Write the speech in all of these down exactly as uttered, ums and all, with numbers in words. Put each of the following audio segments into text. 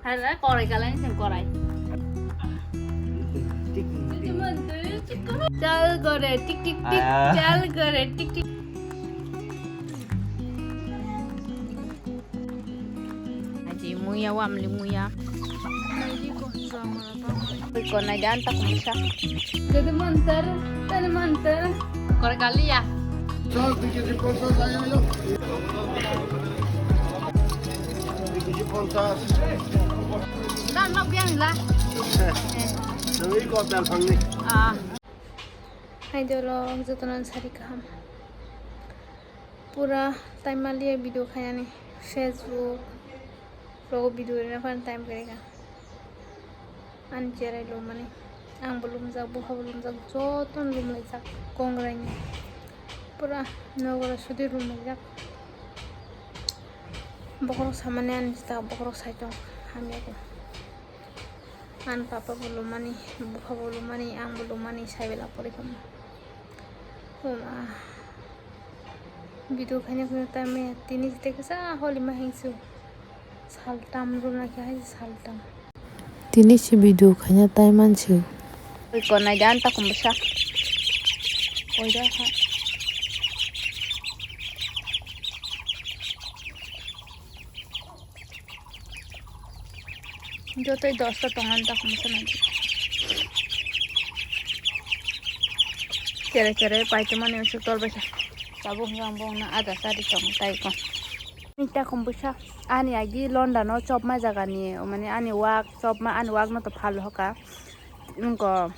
Hala korai kalai ni korai. Chal gore tik tik tik, ah, chal gore tik tik. Aji muya wamli muya. Koi konai dan tak musa. Jadi mantar, tadi mantar. Korai kali ya. Dan mak biang la. Nangwi kotel phangni. Ah. Hai dolo, jotono sari kaham. Pura time maliya video khainani. Facebook rogo video rina phan time kwrwi kha. Ani cherai lumani. Ang bo lumjak, bupha bo lumjak, jotono lumlaijak. Kongrai ni. Pura nogora sudi lumlaijak. Bokhorok samani ani jita bokhorok sai tong hamya ko. Ani papa bo lumani, bupha bo lumani, ang bo lumani, sai bela pore kamo. Homa. Video khaina khaina time tini jita kisa holi ma hingsu. Saltam runa khe hai saltam. Tini si video khaina time mansi. Oi konai dan ta kumbusa. Oi da ha. Jotoi dosta tongan ta kumbusa nai. Chere chere paito mani usuk tol baisa. Tabuk hwnkhe ang bongno ada sari tong tai ko. Nita kumbisa ani agi London o chopma jagani, mane ani wak chopma, ani wak no to phal hoka. Nungko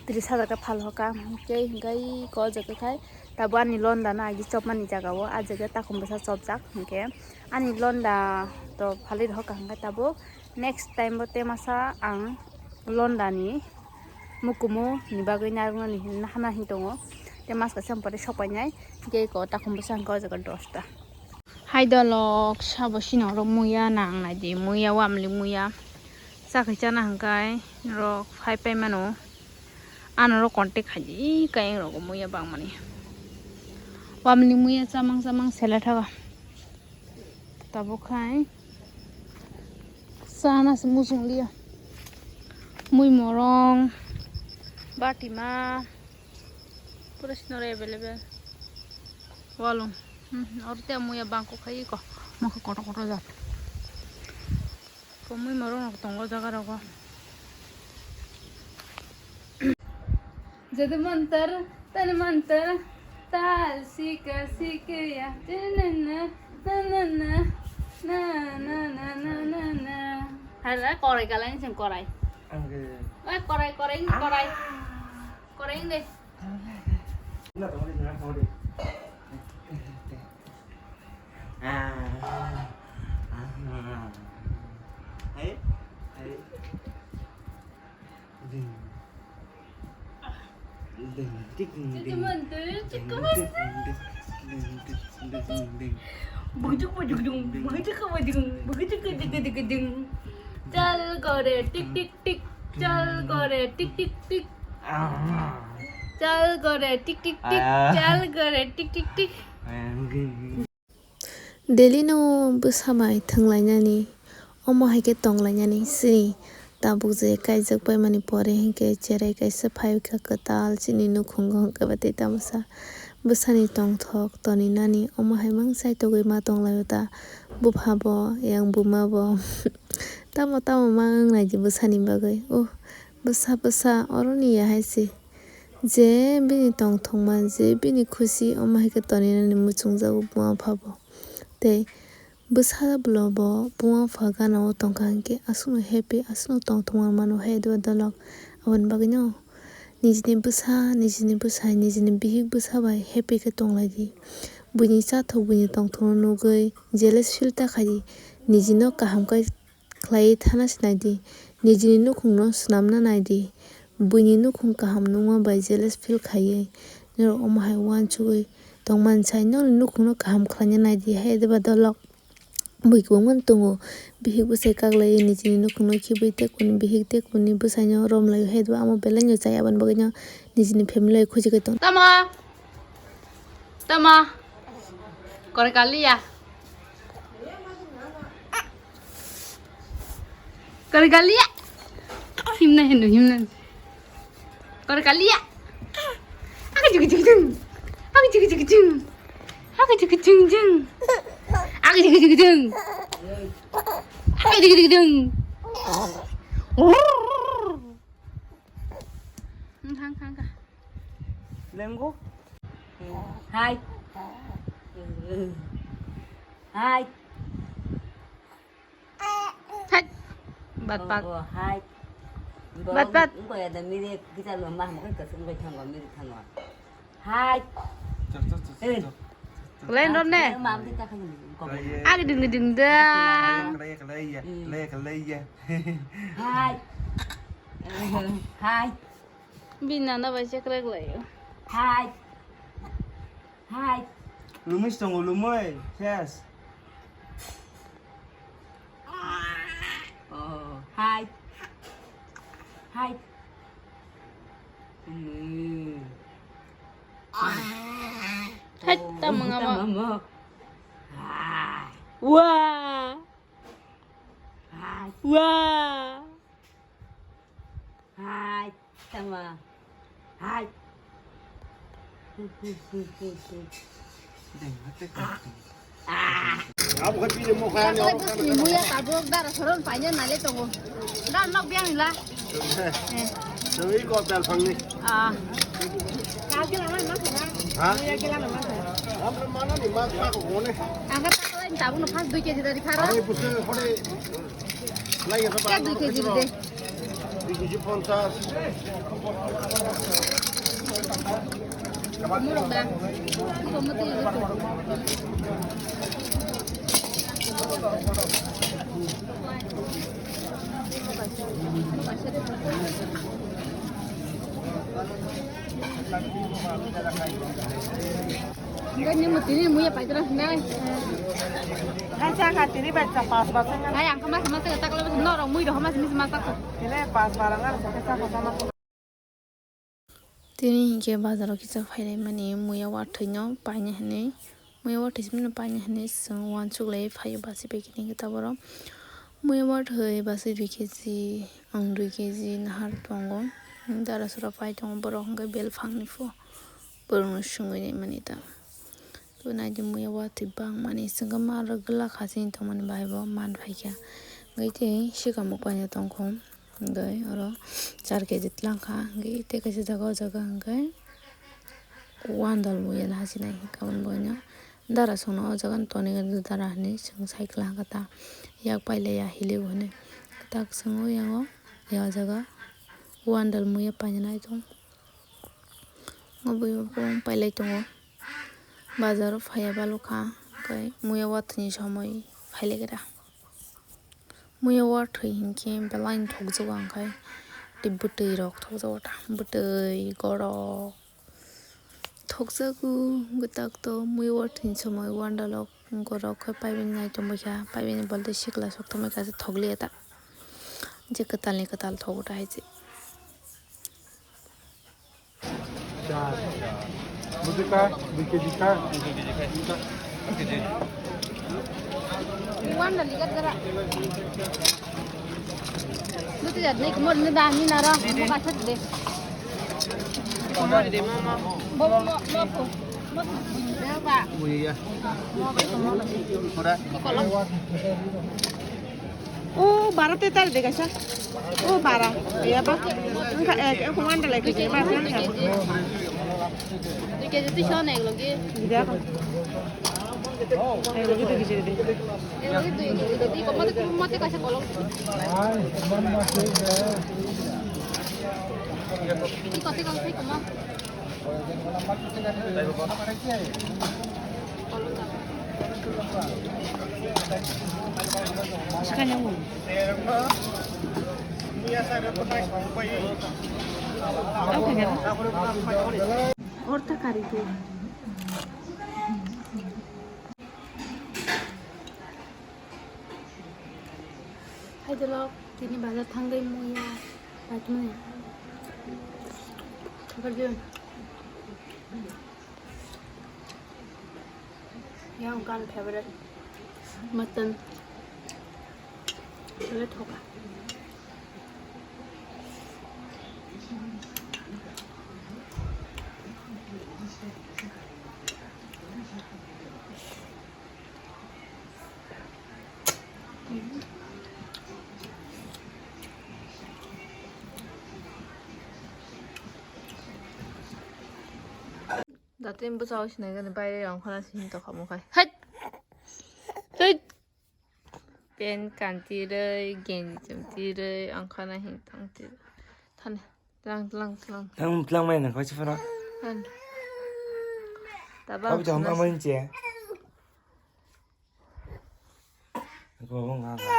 tris hajar ka phal hoka. Hingke hingai ko jaga khai tabo ani London o agi chopmani jaga o, a jaga takum bwsa chopjak. Hingke ani London to phalwi hoka hingke tabo next time bo te masa ang London ni mukumu ni bagwi narwknani hin hana hin tongo. Te mas kaisa pore sokpainai, hingke ko takum bwsa hingke o jaga dosta. Hai dolok sabo sino oro muya nang nai di, muya wamli muya. Chakhi chana hingkai norok phai pai mano. Anorok contact khai di, kai rok muya bangmani. Wamli muya chamang chamang sela thaga. Tabuk khai sana se muchung liya. Mui morong, batima, pura sinore available. Walung. Hmm, oro te muya bangko khai ko. Mokhe kotor kotor jat. Komui morong rok tongo jaga rogo. Jadi mantar, tani mantar, tal sika sika ya, na na na na na na na na na na na. Hala korai kalai ni seng korai. Angge. Wah, korai korai ni korai. Korai ni deh. Ah. Ah. Hai. Hai. Ding. Ding, ding, ding. Cukup mantul, cukup mantul. Ding, ding, ding, ding, ding. Bujuk, bujuk, dung. Bujuk, bujuk, dung. Bujuk, bujuk, dung. Chal gore tik tik tik. Chal gore tik tik tik. Ah. Chal gore tik tik tik. Ah. Chal gore tik tik tik. Daily no bwsa bai thwnglainani, omo hai khe tonglainani sini. Tabuk je kaijak paimani pore hinkhe cherai kaisa phai kha kwtal chini nukhungo hwnkhe ba tei tamsa. Bwsani tongthok toninani omo hai mangsa togwi ma tonglaio ta. Bupha bo, yang buma bo. Tamo tamo ma wng nai di bwsani bagwi. Uh, bwsa bwsa oroni ya hai se. Je bini tongthokma, je bini khusi, omo hai khe toninani muchungjago buma pha bo. Tei bwsa bwla bo buma pha gana o tongkha hinkhe aswkno happy, aswkno tongthokma mano hai dwa dolok. Aboni bagwino nijini bwsa, nijini bwsai, nijini bihik bwsa bai happy khe tonglaidi. Buini chathok, buini tongthokno nugwi jealous feel ta khaidi. Nijino kaham khe khlaiwi thana se nai di, nijini nukhungno swnamna nai di. Buini nukhung kaham nungma bai jealous feel khaiwi norok omo hai uansugwi tongmani sai nokni nukhungno kaham khlaina nai di, hai deba dolok. Bui kwbangma tongo, bihik bwsai kaklaiwi nijini nukhungno khibwi tei kuni bihik tei kuni bwsaino romlaiwi hai deba amo belaino chaya aboni bagwino nijini family bai khujigwi tong. Tamo? Tamo? Kore kaliya? Kor kalia. Himna hinu himna. Kor kalia. Aga jigi jigi jing. Aga jigi jigi jing. Aga jigi jigi jing. Aga jigi jigi jing. Aga jigi jigi jing. Thang thang ka. Lenggo. Hai. Hai. Hai. Bat bat. Oh, hai. Bat bat. Engko ya da miri kita lo mah mungkin kasih engko thango miri thango. Hai. Lain ron ne. Mah kita kan engko. Agi ding ding da. Kalai ya, kalai ya, kalai ya. Hai. Hai. Bini nana bai check rek laio. Hai. Hai. Lumui tongo, lumui. Yes. Oh, hai. Hai. Hmm. Hai, tamang ama. Hai. Wah. Hai. Wah. Hai, tama. Hai. Muya tabuk dara soron paina nale tongo. Dar nok biang nila. Doi ko tal phangni. Ah. Kal ke lama mas na. Ha? Muya ke lama mas na. Amra mana ni mas pa ko kone. Angka tak lain tabuk no pas dui K G dari khara. Are pusu hore. Lai ya. Ke dui K G de. Dui K G ponchas. Enggak, ini mesti ini muya pacaran sendiri. Kan saya kan tiri baca pas pas kan. Ay, ang kemas mas tak tak lepas norong mui doh mas mis masak. Ini pas barang kan saya sama sama. Tini hinkhe bazaro kisa phailaimani muya wathwino paina hinwi, muya wathwi simino paina hinwi chwng uansuk lai phaio basi bai khe hinkhe taboro muya wathwi basi dui K G, ang dui K G nahar tongo, dara sora pai tongo borok hinkhe belphangni pho borokno swngwi naimani ta. Tei naidi muya watwi bangmani swngkhe ma aro glak hachini tongmani bahai bo man phaikha. Hwnkhe tei sikamo paina tongkho. Hwnkhe oro char K G twlangkha. Hwnkhe tei kaisa jaga o jaga hwnkhe wandal muya hachinai hwnkhe aboni bagwino dara songno o jaga toniya dara hinwi chwng sai kwlangkha ta. Yak pailaiya hiligo hinwi tak chwng o yago ya jaga wandal muya painani tong. Obo pailai tongo. Bazar o phaiya balokha, hwnkhe muya wathwini somoi phailaikha. Muya wathwi hinkhe belai thokjago, hwnkhe tei bwtwi rok thokjago ta, bwtwi, gorok thokjago. Bwtak to muya wathwini somoi wandalok gorok khe paibini nai tongbaikha, paibini boltwi sikla sok tongbaikha, thokliya ta, je kwtalni kwtal thogo ta hai se. Char. Buji ka? Dui K G ka? Iwan da ligat gara. Lutu jat ni kumor ni da ni nara. Mo ka chat de. Bo mo mo ko. Mo ko. Ba. Buji ya. Mo ba ko mo. Pura. Ko lo. O bara te tar de gaisa. O bara. Ya ba. Engka ek ek wanda lagi je ba kan ya. Dui K G twi son ek logi. Gida ko. Ek logi dui K G de. Ek logi dui K G de. Di ko mate mate kaisa kolok. Di ko te ko sai ko ma. Orta kari tu. Hai dolo, tini bazar thangwi muya paitmani. Yang kan favorite mutton. Favorite hoka. Datwi bwsao sinai gani baire ongkhorna sini tokha mukhai. Hait! Hait! Pen kantirwi, genji chumtirwi, ongkhorna hin tongtirwi. Thani, tlang, tlang, tlang. Tlang, tlang mai nang koi sifara. Thani. Tabang Abi jam khorna amai si- nche. Ko nga nga.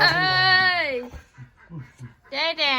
Ai! Dede!